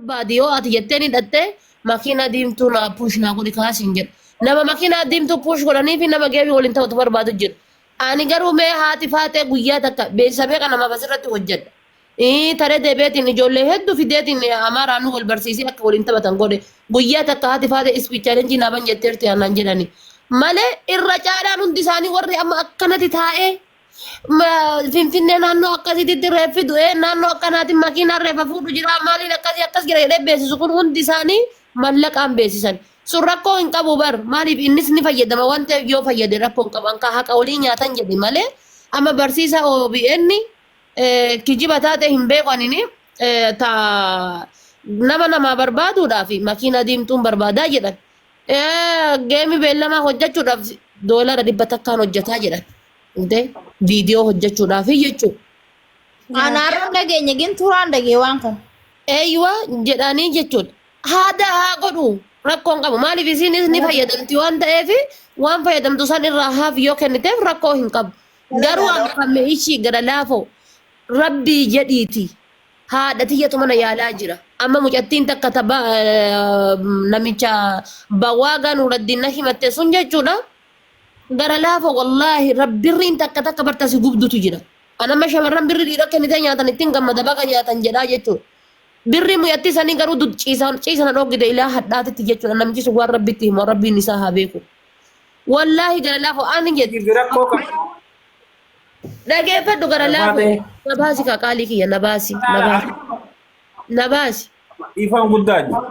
Barbaadi yoo ati jettee ni hidhattee makiinaa diimtuu naa push naa godhi kaasiin jedhu. Nama makiinaa diimtuu push godhanii fi nama geemii waliin taphatu barbaadu jira. Ani garuu mee haati faatee guyyaa takka beeksisa meeqa namaaf asirratti hojjedha. Ii taree deebi'eetiin ijoollee hedduu fideetiin Amaaraa nu wal barsiisee akka waliin taphatan godhe. Guyyaa takka haati faatee ispi chaalenjii naa ban jetteerti aanaan jedhani. Malee irra caalaan hundi isaanii warri amma akkanatti taa'ee Finfinnee naannoo akkasiitti reeffi du'ee naannoo akkanaatiin makiinaan reeffa fuudhu jira maaliin akkasii akkas jira jedhee beeksisu kun hundi isaanii mallaqaan beeksisan. Sun rakkoo hin qabu bar maaliif innis ni fayyadama waan ta'eef yoo fayyade rakkoo hin qabu anka haqa olii nyaatan jedhe malee amma barsiisa OBN kijiba taate hin beeku anini ta nama namaa barbaaduudhaaf makiina diimtuun barbaadaa jedhan. Geemi beellamaa hojjechuudhaaf doolara 100n hojjetaa jedhan. Dhugdee viidiyoo hojjechuudhaaf jechuudha. Anaarra dhageenya gin turaan dhagee waan kana. Eeywa jedhanii jechuudha. Haada haa godhu rakkoon qabu. Maaliif isiinis ni fayyadamti waan ta'eef waan fayyadamtu san irraa haaf yoo kenniteef rakkoo hin qabu. Garuu amma ishii gara laafoo rabbii jedhiiti haadha tiyyatu mana yaalaa jira. Amma mucattiin takka taba namicha bawaagaa Nuuraddiin na himatte sun jechuudha. Gara laafa wallaahi rabbirriin takka takka barta si gubdutu jira. An amma shamarran birri dhiira kennitee nyaatan ittiin gammada baga nyaatan jedhaa jechuudha. Birri mucattii sanii garuu dud ciisaan ciisana dhoggite ilaa hadhaatitti jechuudha. Namichi sun waan rabbitti himu rabbiin isaa haa beeku. Wallaahi gara laafa ani jedhe. Rakkoo qabu. Dhageeffadhu gara laafa. Barbaade. Na baasi kaa qaalii kiyya na baasi na baasi na baasi. Dhiifama guddaa jiru.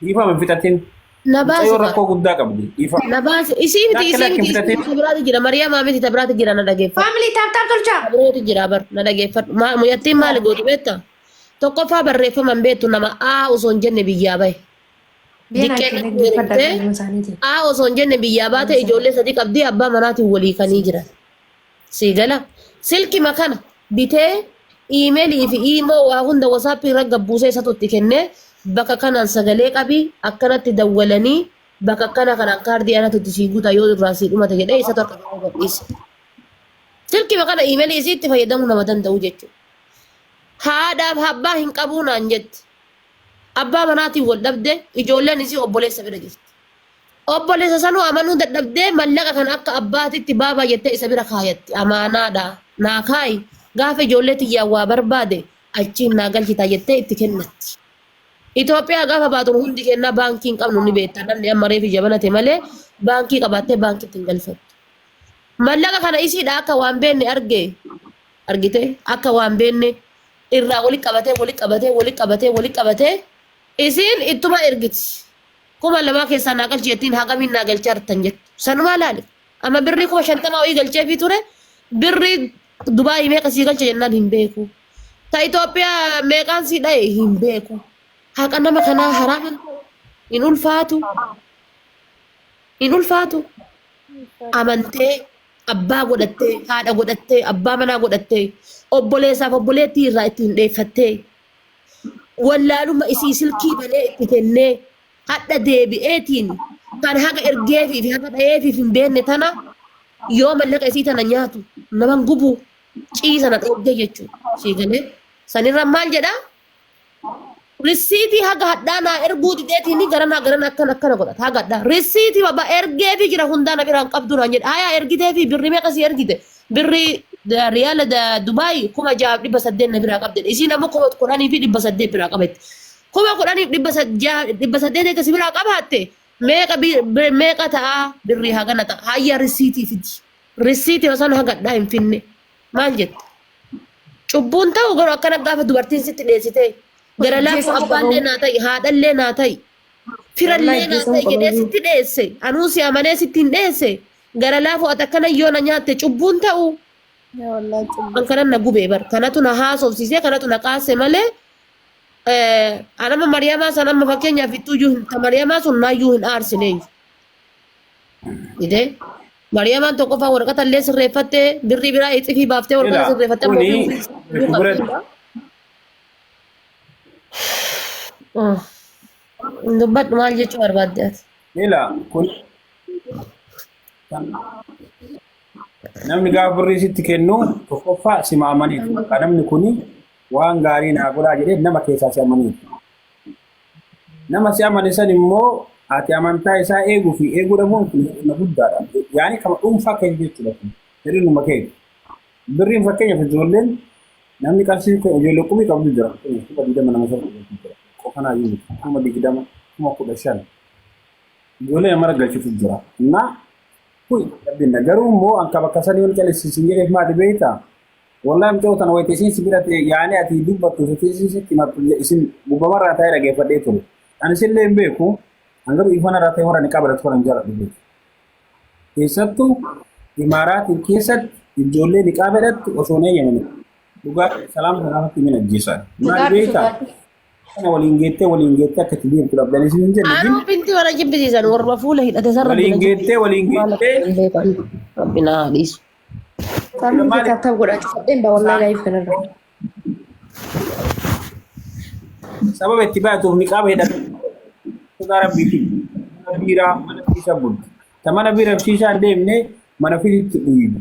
Dhiifama hin fixatin. Na baasi Mucayyoo kaa. rakkoo guddaa qabdi. Dhiifama. Na baasi isii miti Lakki isii lakki miti isii fixatin. miti ta biraatu jira Mariyamaa miti ta biraatu jira na dhageeffadhu. Family tap tap tolchaa. Ta biraatu jira bar na dhageeffadhu. Mucattiin maali gootu beektaa? Tokkoffaa barreeffama hin beektu nama A osoo hin jenne biyyaa bahe. Biyya Diqqee keenya natti dhaggeeffadha heerumtee galma isaaniitiin. A osoo hin jenne biyyaa baate ijoollee sadii qabdii abbaa manaatiin walii kanii jiran. Sii gala. Silkima kana bitee iimeelii fi iimoo waa hunda wasaappii irra gabbuusee isatu itti kennee bakka kanaan sagalee qabii akkanatti dawwalanii bakka akkana kanaan kaardii anatu itti sii guuta yoo irraa sii dhumate jedhee isatu akka kana gadhiise. Silkima kana iimeelii isii itti fayyadamuu nama danda'u jechuudha. Haadhaaf abbaa hin qabuu naan jetti. Abbaa manaatiin wal dhabde ijoolleen isii obboleessa bira jirti. Obboleessa sanuu amanuu dadhabdee mallaqa kana akka abbaatitti baabaa jettee isa bira kaayatti. Amaanaadha. Naa kaayi. Gaafa ijoollee tiyyaan waa barbaade achiin naa galchitaa jettee itti kennatti. Itoophiyaa gaafa baatu nu hundi kennaa baankii hin qabnu ni beekta. Namni amma reefi jabanate malee baankii qabaattee baankitti hin galfattu. Mallaqa kana isiidha akka waan beenne arge argite akka waan beenne irraa wali qabatee wali qabatee wali qabatee wali qabatee isiin ittuma ergiti. 2000 keessaa naa galchi jettiin hagamiin naa galchaa jirtan jettu. Sanumaa laali. Amma birrii 50,000 wayii galcheefii ture. Birrii Dubaayii meeqa sii galcha jennaan hin beeku. Ta Itoophiyaa meeqaan sii dhaye hin beeku. Haqa nama kanaa haraaman hin ulfaatu. Hin ulfaatu. Amantee abbaa godhattee haadha godhattee abbaa manaa godhattee obboleessaaf obboleettii irraa ittiin dheeffattee wallaaluma isii silkii banee itti kennee hadha deebi'eetiin kan haga ergeefii fi haga dhayeefiif hin beekne tana yoo mallaqa isii tana nyaatu naman gubu ciisa na dhoogge jechuudha. Sii galee sanirra maal jedhaa? Risiitii haga hadhaa naa erguu dideetiin garanaa garana akkana akkana godhata haga hadhaa. Risiitii baba ergeefii jira hundaa na biraan qabdu naan jedhe. Hayaa ergiteefii birrii meeqa sii ergite? Birrii riyaala Dubaay 6,800 na biraa qabde. Isiin ammoo 10,800 biraa qabetti. 10,800 eega si biraa qabaatte meeqa meeqa ta'a birrii hagana ta'a. Hayyaa risiitii fidi. Risiitii osoo haga hadhaa hin finne. Maal jette? Cubbuun ta'u garuu akkana gaafa dubartiin sitti dheessitee gara laafuu Ajjeesamuu abbaallee qabu. naa ta'i haadhallee naa ta'i firallee Wallaahi naa ajjeesamuu ta'i qabu. jedhee sitti dheesse anuu si amanee sitti hin dheesse gara laafuu ati akkana yoo na nyaatte cubbuun ta'u Yaa wallaahi cubbuu. an kanan na gubee bar kanatu na haasofsiisee kanatu na qaase malee anama Mariyamaa san amma fakkeenyaaf ittuuyyuu hin ta Mariyamaa sun naayyuu hin aarsineeyyu. Idee Mariyamaan tokkoffaa waraqata illee sirreeffattee birrii biraa ixifii baaftee waraqata Ila sirreeffattee amma kuni ofii ofii kubret qabdi. Dubbadhu maal jechuu barbaadde ati? ila kun namni gaafa birrii sitti kennu tokkoffaa sima amaniiti. Bakka namni kuni waan gaarii naa godhaa jedhee nama keessaa si amaniiti. Nama si amane san immoo ati amantaa isaa eeguu fi eeguu dhabuun kun hir'ina guddaadha. Yaani kama dhuunfaa keenya jechuudha kun. Hir'inuma keenya. Birriin fakkeenyaaf ijoolleen namni qarshii ijoollee qumii qabdu jira. 20,000 nama sana qabdu jira. Qofanaa iyyuu miti. 20,000, 15,000. Ijoollee nama galchitu jira. Na kun rabbina garuu immoo anka bakka sanii wal calisiisin jedheef maali beektaa? Wallahi mucoo tana wayita isiin si bira yaani ati dubbattu fi isiin sitti himattu isin gubbamarraa taa'ee dhageeffadhee ture. Ani isillee hin beeku. An garuu ifana irraa ta'e warra ni qabadatu kan jaalladhu beeku. Keessattuu Imaaraatiin keessatti ijoollee niqaaba hidhattu osoo hin eeyyamani. Dhugaa salaama sanaafatti min ajjeesan. Maali beektaa? Kana waliin geettee waliin geettee akka itti deemtu dhabdanii isin hin jenne. Anuu binti warra jibbisiisan warra fuula hidhate sarara Waliin geettee waliin geettee Rabbi naa haa dhiisu. Family kee tap tap godhaa cufadheen baa wallahi live kanarra. Sababa itti baatuuf niqaaba hidhate. Sodaa rabbiitiin mana biiraa mana fiisha bulti. Ta mana biiraa fiishaa hin deemne mana fiitti dhuydu.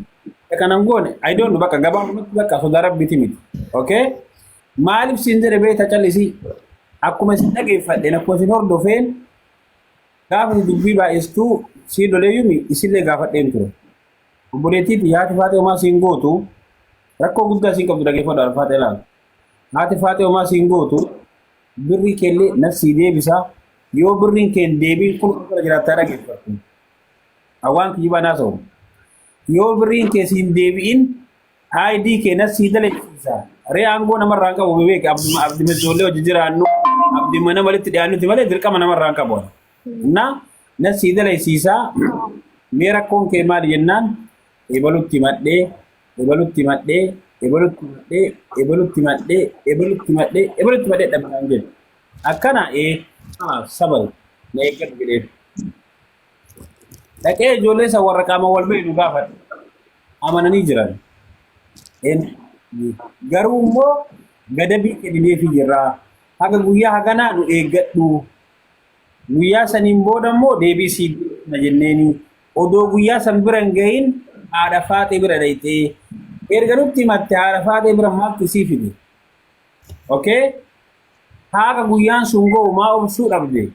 Ta kanan goone I don't know bakka gabaabumatti bakka sodaa rabbiiti miti. Okay? Maaliif siin jedhe beekta callisii akkuma isin dhageeffadheen akkuma isin hordofeen gaafa dubbii baay'istuu sii loleeyyumi isillee gaafadheen ture. Obboleettii tiyya haati faaxee homaa siin gootu rakkoo guddaa siin qabdu dhageeffadhu haadha faaxee laala. Haati faaxee homaa siin gootu birrii keellee nafsii deebisa yoo birriin kee hin deebiin kun bira jiraattaa dhageeffadhu. Awwaan kiyyibaa naasa'u. Yoo birriin kee siin deebi'in ID kee nafsii dalagsiisa. Ree aangoo namarraa hin qabu beeki abduma abdima ijoollee hojii jiraannu abdima nama walitti dhiyaannuti malee dirqama namarraa hin qabu. Na nafsii dalagsiisa mee rakkoon kee maali jennaan ebalutti himadhee ebalutti himadhee ebalutti himadhee ebalutti himadhee ebalutti himadhee ebalutti himadhee dhabnaan jedhu. Akkana ee sabal na eeggadhu jedheen. Dhaqee ijoollee isa warra qaama wal beeknu gaafadhe. Amananii jiran. Garuu immoo gadabii kennineefii jirra. Haga guyyaa haganaa nu eeggadhu. Guyyaa saniin booda immoo deebii sii deebisna jenneeni. Odoo guyyaa san bira hin gahin haadha faaxee bira dhayxee. Erga nutti himatte haadha faaxee bira maaltu isii fide? Okay? Haga guyyaan sun ga'u maa obsuu dhabde?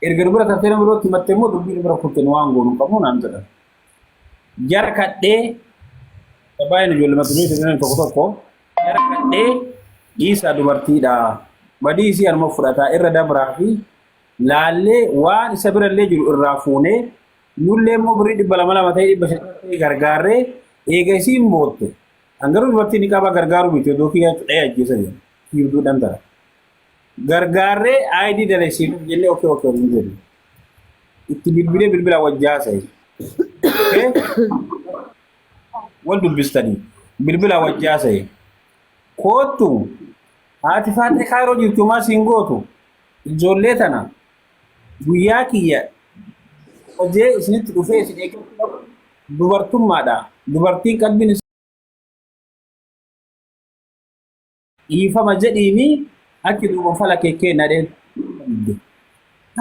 Erga nu bira tartee nama birootti himatte immoo dubbii nu bira kutte nu waan goonu hin qabnu naan jedhan. Jara kadhee baay'een ijoollee mata duree tokko tokko jara kadhee dhiisaa dubartiidha. Badii isii anuma fudhataa irra dabraa fi laallee waan isa birallee jiru irraa fuunee nullee immoo birrii 200 200 ta'ee 500 ta'ee gargaarree eega isiin bootte. An garuu dubartii ni qabaa gargaaruu miti odoo kiyyaa dhahee ajjeesa jedhu. Kiibduudhaan tara. Gargaarree ID dalasiisuuf jennee okee okee waliin jedhu. Itti bilbilee bilbila wajjaa haasa'e. Okay? Wal dubbistanii bilbila wajjaa haasa'e. Koottu haati faaxee kaayiroo jirtu maa siin gootu ijoollee tana guyyaa kiyya hojee isinitti dhufee isin eeggachuu dubartummaadha. Dubartiin qalbiin Dhiifama jedhiini achi duuban fala kee kenna dheen.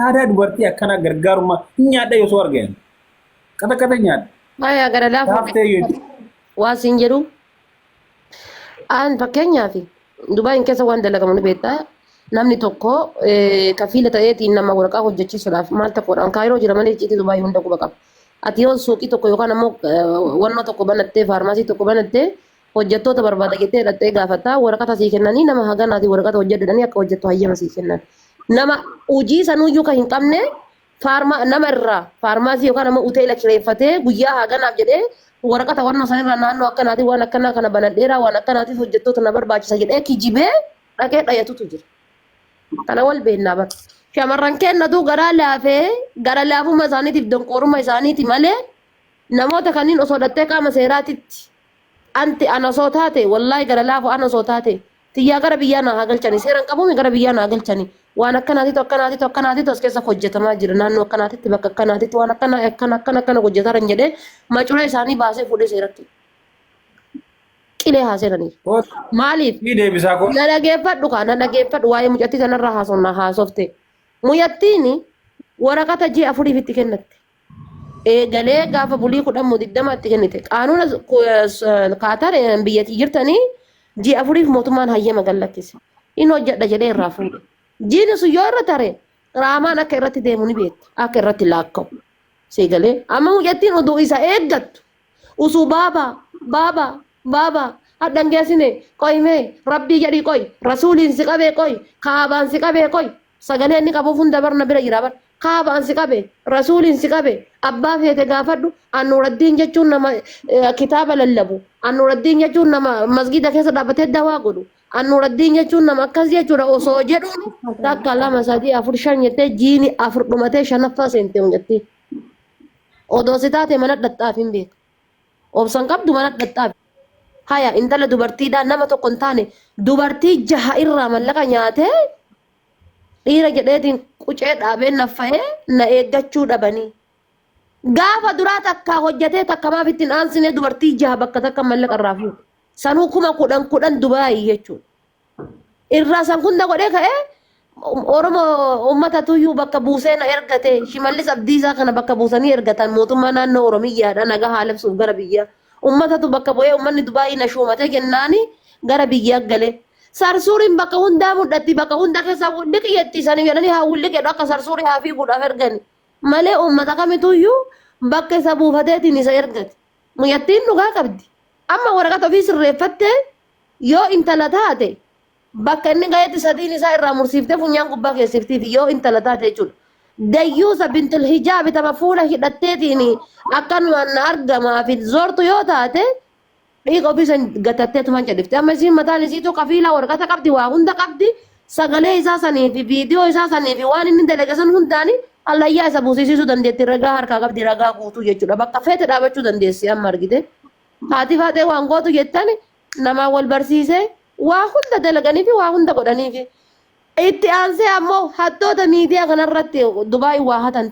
Aadaa dubartii akkanaa gargaarummaa hin nyaadha yoo soo argan. Qata qata nyaadha. Aya gara laafu Taaftee yoo waa siin jedhu. Aan fakkeenyaaf Dubaayin keessa waan dalagamu ni beektaa. Namni tokko kafiila ta'eetiin nama waraqaa hojjechiisuudhaaf maal tokkodhaan kaayiroo jira malee icciitii Dubaayii hunda quba qaba. Ati yoo suuqii tokko yookaan ammoo wannoo tokko banattee faarmaasii tokko banattee hojjettoota barbaada jettee dhaqxee gaafatta waraqata sii kennanii nama haganaati waraqata hojjedhu jedhanii akka hojjettu hayyama sii kennan. Nama hojii sanuyyuu kan hin qabne faarma nama irraa faarmaasii yookaan ammoo hoteela kireeffatee guyyaa haganaaf jedhee waraqata wannoo sanirraa naannoo akkanaatiin waan akkanaa kana banadheeraa waan akkanaatiif hojjettoota na barbaachisa jedhee kijibee dhaqee dhayatutu jira. Kana wal beennaa bara. Shamarran keenyatu garaa laafee gara laafummaa isaaniitiif donqoorummaa isaaniiti malee namoota kanneen osoo dhattee qaama seeraatitti Anti ana osoo taate wallaahi gara laafu ana osoo taate tiyyaa gara biyyaa naa haa galchani seeran qabuumi gara biyyaa naa galchani waan akkanaatitu akkanaatitu akkanaatitu as keessa hojjetamaa jira naannoo akkanaatitti bakka akkanaatitti waan akkana akkana akkana akkana hojjetaran jedhee macuree isaanii baasee fuudhee seeratti qilee haa seenanii maaliif Ni deebisaa koo. na dhageeffadhu kaa na dhageeffadhu waa'ee mucattii sanarraa haasofna haasofte mucattiin waraqata ji'a afuriif itti kennatte Eegalee gaafa bulii 10 moo 20 itti kennite. Qaanuuna Kaatar biyyattii jirtanii ji'a afuriif mootummaan hayyama gad lakkise. Hin hojjedha jedhee irraa fuudhe. Jiini sun yoo irra tare raamaan akka irratti deemu ni beekti. Akka irratti laakka'u. Seegalee amma mucattiin oduu isa eeggattu. Usuu baabaa baabaa baabaa hadhan geessine qoy mee rabbii jedhii qoy rasuuliin si qabee qoy kaabaan si qabee qoy sagalee inni qabuuf hunda barna bira jira bar kaabaan si qabe rasuuliin si qabe abbaa feete gaafadhu annuuraddiin jechuun nama kitaaba lallabu annuuraddiin jechuun nama masgida keessa dhaabbatee dawaa godhu annuuraddiin jechuun nama akkas jechuudha osoo jedhuun takka lama sadii afur shan jettee jiini afur dhumatee shanaffaa seentee mucattii. Odoo si taate mana dhaxxaaf hin beeku. Obsan qabdu mana dhaxxaaf. Haya intala dubartiidhaa nama tokko hin taane dubartii jaha irraa mallaqa nyaatee dhiira jedheetiin qucee dhaabee naffa'ee na eeggachuu dhabanii. Gaafa duraa takka hojjetee takka maaf ittiin aansinee dubartii jaha bakka takka mallaqa irraa fuudhe. Sanuu 10,000 10,000 Dubaayii jechuudha. Irraa san hunda godhee ka'ee Oromoo uummata tuyyuu bakka buusee na ergate Shimallis Abdiisaa kana bakka buusanii ergatan mootummaa naannoo Oromiyyaadha nagaa haa labsuuf gara biyyaa. Uummatatu bakka bu'ee uummanni Dubaayii na shuumatee jennaani gara biyyaa galee. Sarsuuriin bakka hundaa mul'atti bakka hunda keessaa wulliqi jetti sanii jedhanii haa wulliqi jedhu akka sarsuurii haa fiiguudhaaf ergani. Malee uummata kamituyyuu bakka isa buufateetiin isa ergate. Mucattiin dhugaa qabdi. Amma waraqata ofii sirreeffattee yoo intala taate bakka inni gahetti sadiin isaa irraa mursiiftee funyaan gubbaa keessiftiif yoo intala taate jechuudha. Dayyuusa bintul hijaabi tama fuula hidhatteetiin akkanumaan na argamaa fi zoortu yoo taate dhiiga ofii san gatattee tuman cadhifte. Amma isiin mataan isiitu kafiilaa waraqata qabdi waa hunda qabdi sagalee isaa sanii fi viidiyoo isaa sanii fi waan inni dalage san hundaani hallayyaa isa buusisiisuu dandeetti ragaa harkaa qabdi ragaa guutuu jechuudha. Bakka feete dhaabachuu dandeessi amma argite. Haati faaxee waan gootu jettani namaa wal barsiisee waa hunda dalaganii fi waa hunda godhanii fi itti aansee ammoo hattoota miidiyaa kanarratti Dubaay waa hatan.